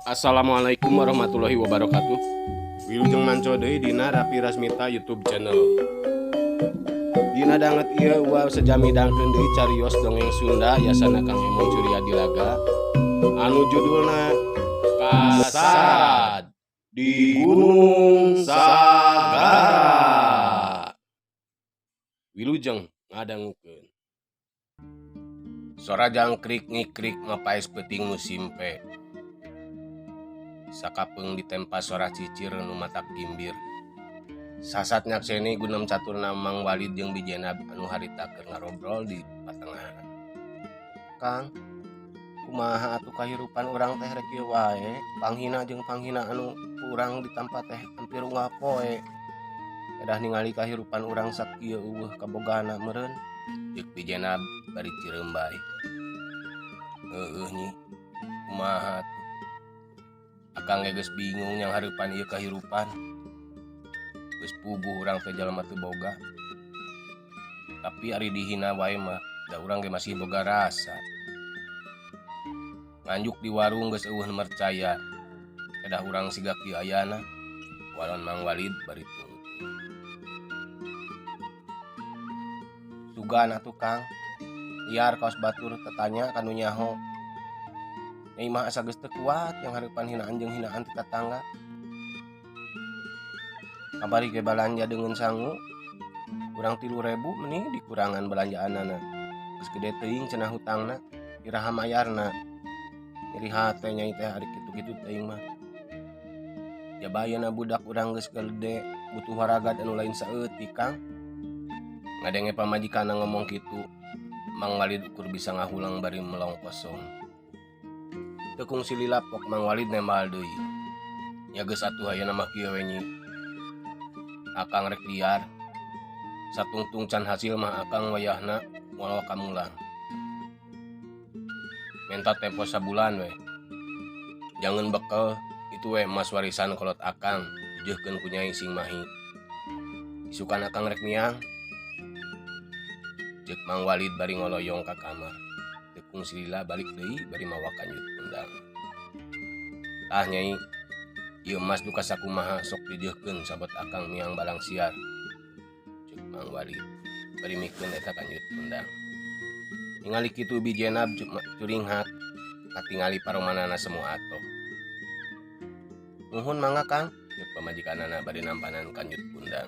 Assalamualaikum warahmatullahi wabarakatuh. Wilujeng manco deui dina Rapi Rasmita YouTube channel. Dina danget ieu uwa sejami dangkeun deui carios dongeng Sunda yasana Kang Emon Suryadilaga anu judulna Kasad di Gunung Sagara. Wilujeng ngadangukeun. Sora jangkrik ngikrik mapaes peuting nu simpe. Sakapeung ditempa sora cicir nu matak gimbir. Sasat nyakseni gunem caturna Mang Walid jeung Bi Jenab anu harita keur ngarobrol di patengahan. Kang, kumaha atuh kahirupan urang teh rek kieu wae, panghina jeung panghina anu ku urang ditampa teh hampir unggal poe. Edah ningali kahirupan urang sakieu euweuh kabogana meureun. Ceuk Bi Jenab bari cireumbai. Heueuh nyi, kumaha atuh. Akang ge geus bingung yang hareupan ieu kahirupan. Geus puguh urang teh jalma teu boga. Tapi ari dihina wae mah da urang ge masih boga rasa. Nganjuk di warung geus euweuh nu mercaya. Edah urang siga kieu ayana. Walon Mang Walid bari tungtung. Sugan atuh Kang. Liar kaos batur tetanya ka nu nyaho. Nyai mah asa geus teu kuat yang hareupan hinaan jeung hinaan ti tatangga. Kamari ge balanja deungeun sangu kurang 3.000 meni dikurangan belanjaanana. Geus gede teuing cenah hutangna, iraha mayarna. Nyeri hate nyai teh ari kitu-kitu teuing mah. Jabayana budak urang geus gede butuh waragad anu lain saeutik Kang. Ngadenge pamajikanna ngomong kitu, Mang Walid ukur bisa ngahulang bari melong kosong. Teu kungsi lila pok Mang Walid nembal deui. Nya geus atuh ayeuna mah kieu we nyi. Akang rek liar. Satungtung can hasil mah akang wayahna moal kamulang. Menta tempo sabulan we. Jangan bekel, itu we emas warisan kolot akang, jeuhkeun ku nyai sing mahi. Isukan akang rek miang. Ceuk Mang Walid bari ngoloyong ka kamar. Teu kungsi lila balik deui bari mawa kanjut kundang. Tah nyai, ieu emas duka sakumaha sok dijeuhkeun sabot akang miang balang siar. Ceuk Mang Walid bari mikeun eta kanjut kundang. Ningali kitu Bi Jenab curinghak katingali paromanana semu atoh. Nuhun mangga Kang, ceuk pamajikanana bari nampanan kanjut kundang.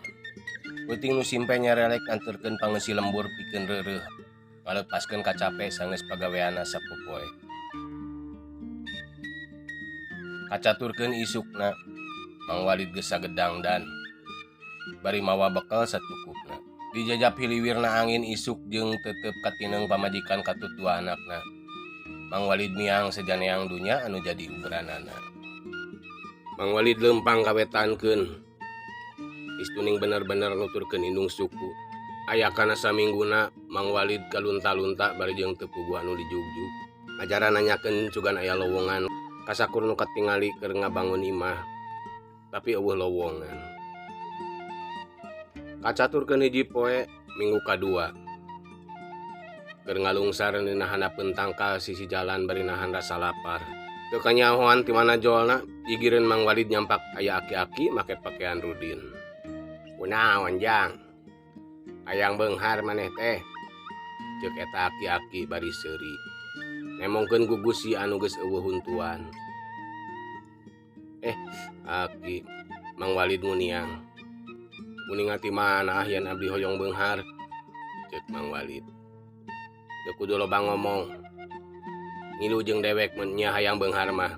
Peuting nu simpe nyarelek anterkeun pangeusi lembur pikeun reureuh. Ngalepaskeun kacape sanggeus pagaweanna sapopoe. Kacaturkeun isukna, Mang Walid geus sagedang dan bari mawa bekel sacukupna. Dijajap hiliwirna angin isuk jeung tetep katineung pamajikan katut dua anakna. Mang Walid miang sejaneang dunya anu jadi uberanana. Mang Walid leumpang kawetankeun. Istuning bener-bener nuturkeun indung suku. Aya kana samingguna Mang Walid kalunta-lunta bari jeung teu puguh anu dijugjug. Ajaran nanyakeun cugan aya lowongan kasakur nu katingali keur ngabangun imah. Tapi euweuh lowongan. Kacaturkeun hiji poe minggu kadua. Keur ngalungsar dina handapeun tangkal sisi jalan bari nahan rasa lapar. Teu kanyahoan ti mana jolna, gigireun Mang Walid nyampak aya aki-aki make pakaian rudin. Kunaon jang? Hayang beunghar maneh teh. Ceuk eta aki-aki bari seuri. Nemongkeun gugusi anu geus euweuh huntuan. Aki Mang Walid nguniang. Uninga ti mana yen abdi hoyong beunghar? Ceuk Mang Walid. Teu kudu loba ngomong. Ngilu jeung dewek mun nya hayang beunghar mah.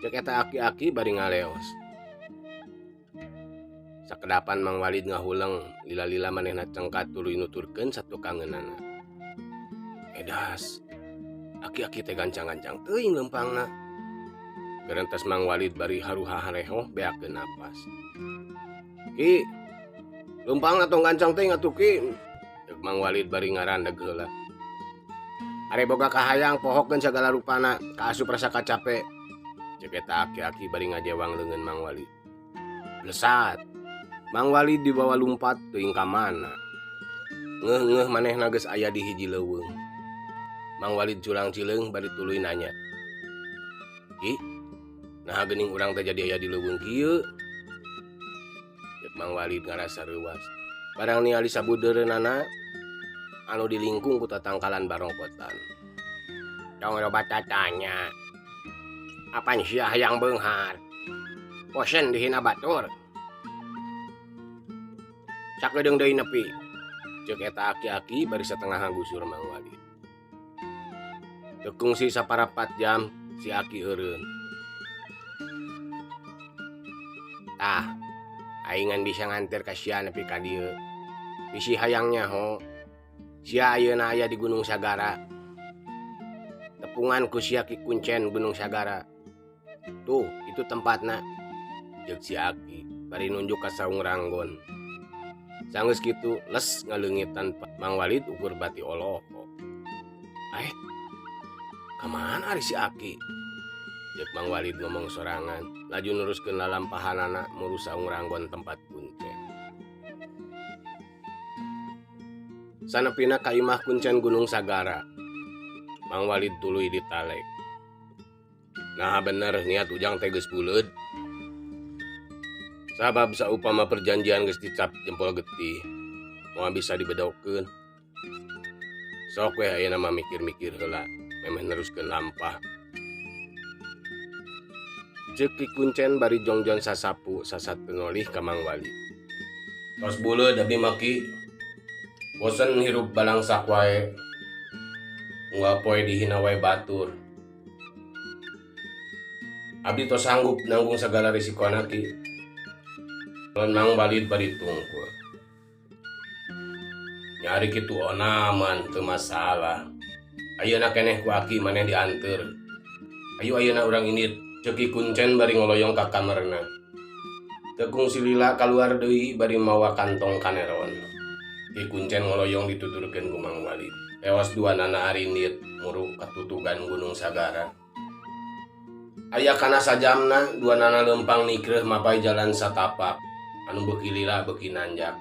Ceuk eta aki-aki bari ngaleos. Sakedapan Mang Walid ngahuleng, lila-lila manehna cengkat tuluy nuturkeun satukangeunana. Edas, aki-aki teh gancang-gancang teuing leumpangna. Gerentes Mang Walid bari haruha harehoh beakeun napas. Ki, leumpangna tong gancang teuing atuh ki. Ceuk Mang Walid bari ngarandeg heula. Are boga kahayang pohokeun sagala rupana, kaasup rasa kacape. Ceuk eta aki-aki bari ngajewang leungeun Mang Walid. Lesat. Mang Walid dibawa lumpat teuing ka mana. Ngeuh-ngeuh manehna geus aya di hiji leuweung. Mang Walid culang-cileung bari tuluy nanya. Ki, Naha geuning urang teh jadi aya di leuweung kieu? Ceuk Mang Walid ngarasa reuwas. Barang ningali sabudeureunana anu dilingkung ku tatangkalan barongkotan. Tong loba tatanya. Apan sia hayang beunghar? Bosen dihina batur. Sakedeung deui nepi. Ceuk eta aki-aki bari satengah ngagusur Mang Walid. Teu kungsi saparapat jam si aki eureun. Tah, aing ngan bisa nganter ka sia nepi ka dieu. Bisi hayang nyaho, sia ayeuna aya di Gunung Sagara. Tepungan ku sia Ki Kuncen Gunung Sagara. Tuh, itu tempatna. Ceuk si aki bari nunjuk ka saung ranggon. Sanggeus kitu les ngaleungit tanpa Mang Walid ukur bati oloko. Eh, kamana ari si aki? Ceuk Mang Walid ngomong sorangan, laju neruskeun lalampahanana muru saung ranggon tempat kuncen. Sanepina ka imah kuncen Gunung Sagara. Mang Walid tuluy ditalek. Nah bener niat ujang teh geus buleud. Sabab saupama perjanjian geus dicap jempol getih, moal bisa dibedokeun. Sok weh ayeuna mah mikir-mikir heula, memeh neruskeun lampah. Ceuk Ki Kuncen bari jongjon sasapu sasat nolih ka Mang Wali. Tos buleud abdi mah Ki. Bosen hirup balangsak wae. Unggal poe dihina wae batur. Abdi tos sanggup nanggung sagala risikona Ki. Lawan Mang Walid bari tungkul. Nyari kitu onaman teu masalah. Ayeuna keneh ku aki maneh dianteur. Ayu ayeuna urang indit, ceuk Ki Kuncen bari ngoloyong ka kamarna. Teu kungsi lila kaluar deui bari mawa kantong kaneron. Ki Kuncen ngoloyong dituturkeun ku Mang Walid. Lewas duanana arindit muru katutugan Gunung Sagara. Aya kana sajamna duanana leumpang nikreuh mapai jalan satapak anu beuki lila beuki nanjak.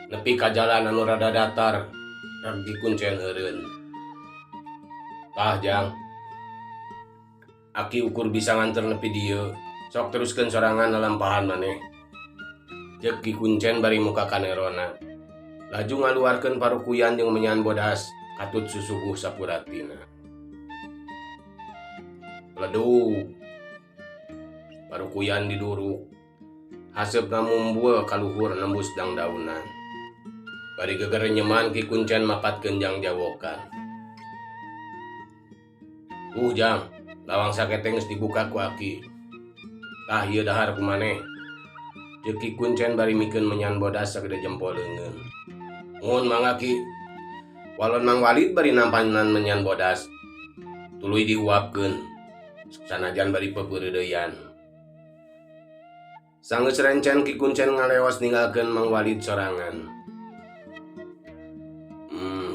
Nepi ka jalan anu rada datar, rek Ki Kuncen eureun. Tah jang. Aki ukur bisa nganter nepi dieu, sok teruskeun sorangan lalampahan maneh. Ceuk Ki Kuncen bari muka kanerona. Laju ngaluarkeun parukuyan jeung menyan bodas katut susuguh sapuratina. Ledug. Parukuyan diduruk. Haseupna mumbul ka luhur nembus dangdaunan. Bari gegerenyeman Ki Kuncen mapatkeun jang jawokan. Tuh jang, lawang sakete geus dibuka ku aki. Tah ieu dahar ku maneh. Ceuk Ki Kuncen bari mikeun menyan bodas sagede jempol leungeun. Muhun mangga Ki. Walon Mang Walid bari nampanan menyan bodas. Tuluy dihuapkeun. Sanajan bari pepeureudeuyan. Sanggeus rencen Ki Kuncen ngaleos ninggalkeun Mang Walid sorangan.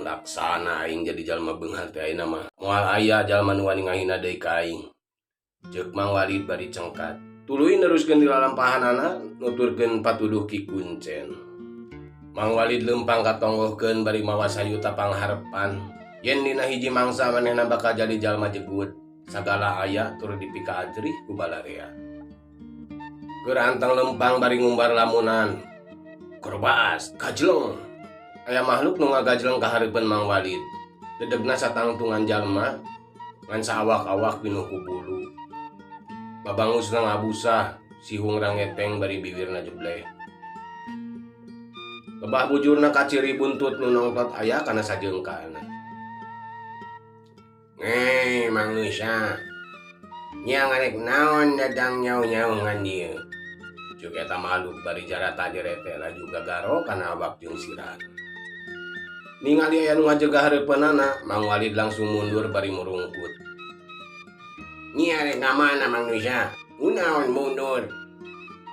Laksana aing jadi jalma beunghar teh ayeuna mah. Moal aya jalma nu wani ngahina deui ka aing. Ceuk Mang Walid bari cengkat. Tuluy neruskeun dilalampahanana nuturkeun patuduh Ki Kuncen. Mang Walid leumpang katonggohkeun bari mawa sayuta pangharepan. Yen dina hiji mangsa manehna bakal jadi jalma jegud. Sagala aya tur dipikaajrih ku balarea. Keur anteng lempang bari ngumbar lamunan. Korbaas, gajleng. Aya makhluk nu ngagajleng ka hareupeun Mang Walid. Dedegna satangtungan jalma ngan saawak-awak pinuh ku bulu. Babangusna ngabusah, sihung rangeteng bari biwirna jebleh. Lebah bujurna kaciri buntut nu nongtot aya kana sajeungkalna. Ngei manusia, nya ngarek naon dadang nyau-nyau ngan dieu. Ceuk eta makhluk bari jarata jerete laju gagaro kana awak jeung sirah. Ningali aya nu ngajegah hareupeunana, Mang Walid langsung mundur bari murungkut. Nya rek ka mana manusia? Kunaon mundur?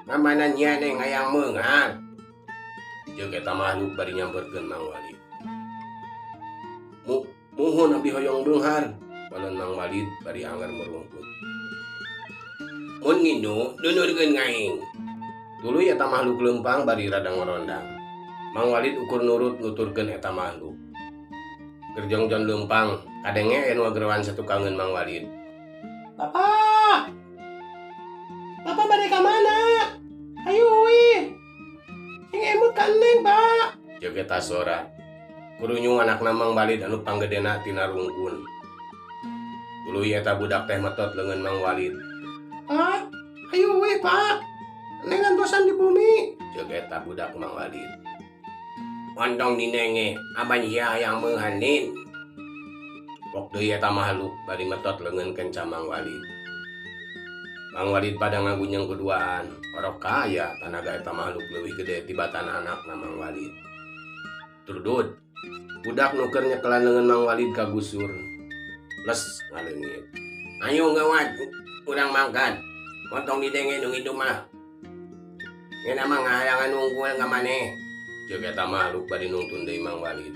Ngamana nya teh hayang meunghar? Ceuk eta makhluk bari nyamperkeun Mang Walid. Muhun abdi hoyong beunghar, walon Mang Walid bari anggar murungkut. Mun ngindu, dundurkeun ka aing. Tuluy eta makhluk leumpang bari rada ngorondang. Mang Walid ukur nurut nuturkeun eta makhluk. Keur jongjon leumpang, kadenge aya nu ngageroan satukangeun Mang Walid. Bapak! bade ka mana? Hayu uih. Sing emut ka Neng, Pak. Ceuk eta sora. Kurunyung anakna Mang Walid anu panggedena tina rungkun. Tuluy eta budak teh metot leungeun Mang Walid. Pak, hayu uih, Pak. Neng ngantosan di bumi. Ceuk eta budak Mang Walid. Ontong dinenge, apan sia hayang beunghar Lin. Pok deui eta makhluk bari metot leungeun kenca Mang Walid. Mang Walid pada ngagunyeng kuduaan, orok kaya tanaga eta makhluk leuwih gede tibatan anakna Mang Walid. Trudud, budak nu keur nyekelan leungeun Mang Walid kagusur. Les ngaleungit. Ayo gawat, urang mangkat. Ontong didenge nu ngitu mah. Ngeuna mah ngahalangan unggul ka maneh. Ceuk eta makhluk bari nungtun deui Mang Walid.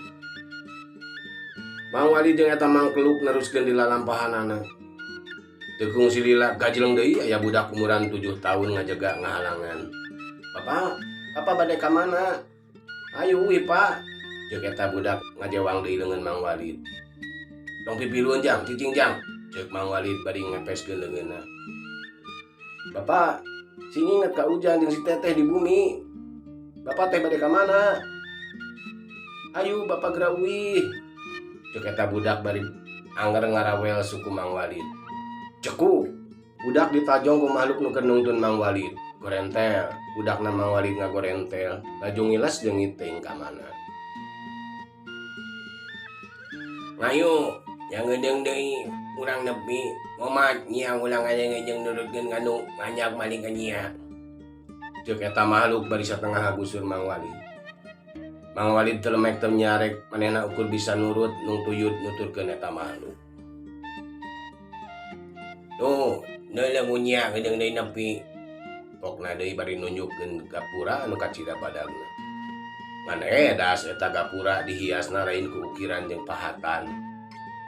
Mang Walid jeung eta mangkeluk neruskeun di lalampahanana. Teu kungsi lila gajleng deui aya budak umuran 7 tahun ngajega ngahalangan. Bapak, bapak bade ka mana? Ayo uih, Pak. Ceuk eta budak ngajewang deui leungeun Mang Walid. Tong pipilueun jang, cicing jang. Ceuk Mang Walid bari ngepeskeun leungeunna. Bapak, sing inget ka Ujang jeung si Teteh di bumi. Bapak teh bade ka mana? Ayo bapak geura uih. Ceuk eta budak bari anger ngarawel suku Mang Walid. Cekuk, budak ditajong ku makhluk nu keur nungtun Mang Walid. Gorentel, budakna Mang Walid ngagorentel, laju ngiles jeung ngiting ka mana. Ngayu, yang ngedeung deui urang nepi, ngomat nyia ulang aya jeung nurutkeun nganu nganyak maling ka nyia. Ceuk eta makhluk bari satengah ngagusur Mang Walid. Mang Walid teu lemek teu nyarek, manehna ukur bisa nurut nung tuyut nuturkeun eta makhluk. Tuh, neuleuh nyia ngedeung deui nepi. Pokna deui bari nunjukkeun gapura anu kacida badagna. Ngan edas eta gapura dihiasna lain ku ukiran jeung pahatan.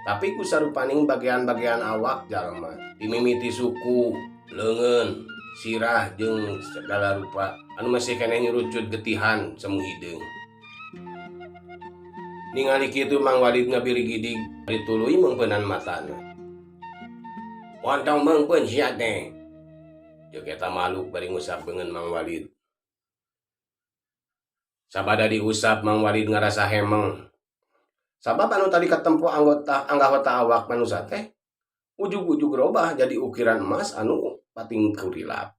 Tapi ku sarupaning bagian-bagian awak jalma, dimimiti suku, leungeun, sirah jeung segala rupa anu masih keneh nyurucut getihan semu hideung. Ningali kitu Mang Walid ngabirigidig bari tuluy meungpeunan matana. Ontong meungpeun sia teh. Ceuk eta makhluk bari ngusap beungeun Mang Walid. Sabada diusap Mang Walid ngarasa hemeng. Sabab anu tadi katempo anggota anggota awak manusia teh ujug-ujug robah jadi ukiran emas anu pating kurilap.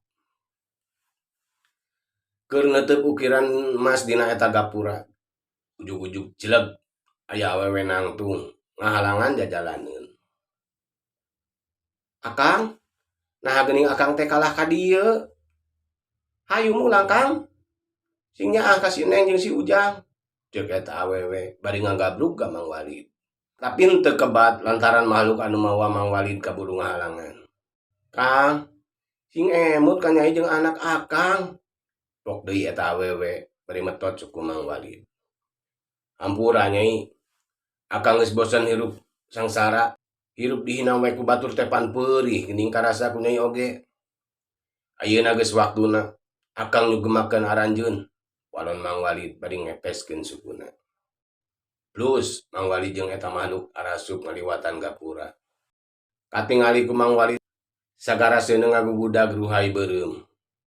Keur neuteub ukiran emas dina eta gapura. Ujug-ujug jeleg aya awewe nangtung ngahalangan jajalaneun. Akang, nah geuning akang teh kalah ka dieu. Hayu mulang Kang. Sing nyaah ka si Neng jeung si Ujang. Ceuk eta awewe bari ngagablug ka Mang Walid. Tapi henteu kebat lantaran makhluk anu mawa Mang Walid kaburu ngahalangan. Kang, sing emut ka Nyai jeung anak akang. Pok deui eta awewe bari metot suku Mang Walid. Hampura Nyai, akang geus bosen hirup sangsara. Hirup dihina we ku batur teh pan peurih geuning karasa ku Nyai oge. Ayeuna geus waktuna akang nyugemakeun aranjeun. Walon Mang Walid bari ngepeskeun sukuna. Plus Mang Walid jeung eta makhluk arasup ngaliwatan gapura. Katingali ku Mang Walid sagara seuneu ngagugudag ruhai beureum.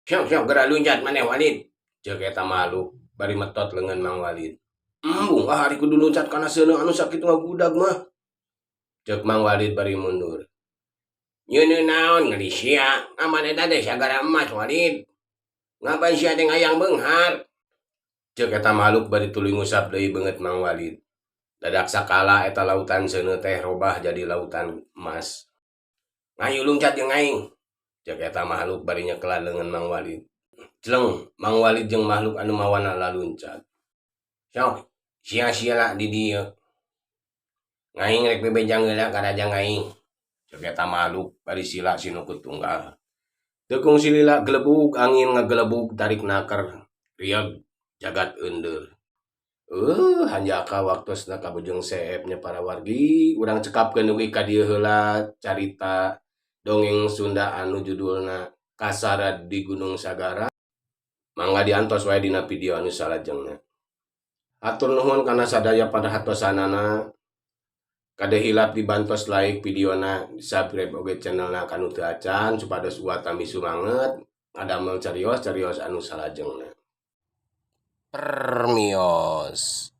Syok syok geura luncat maneh Walid. Ceuk eta makhluk bari metot leungeun Mang Walid. Embung ah ari kudu luncat kana seuneu anu sakitu ngagudag mah. Ceuk Mang Walid bari mundur. Nyeuneu naon ngeuli sia, aman eta teh sagara emas Walid. Ngapan sia teh ngayang beunghar. Ceuk eta makhluk bari tuluy ngusap deui beungeut Mang Walid. Dadak sakala eta lautan seuneu teh robah jadi lautan emas. Ngayu luncat jeung aing. Ceuk eta makhluk bari nyekelan leungeun Mang Walid. Jleng, Mang Walid jeung makhluk anu mawana laluncat. Sok, sia-sia lah di dieu. Ngaing rek bebejang heula ka raja ngaing. Ceuk eta makhluk bari sila sinukut tunggal. Teu kungsi lila gelebug angin ngagelebug tarik naker. Rieg jagat eundeur. Hanjaka waktosna kabujeng seep nya para wargi, urang cekapkeun dugi ka dieu heula carita dongeng Sunda anu judulna Kasarad di Gunung Sagara. Mangga diantos wae dina video anu salajengna. Hatur nuhun kana sadaya padarhatosanana. Kade hilap dibantos like videona, subscribe oge channelna kanu teu acan supados uwa tami sumanget. Ngadamel carios-carios anu salajengna. Permios.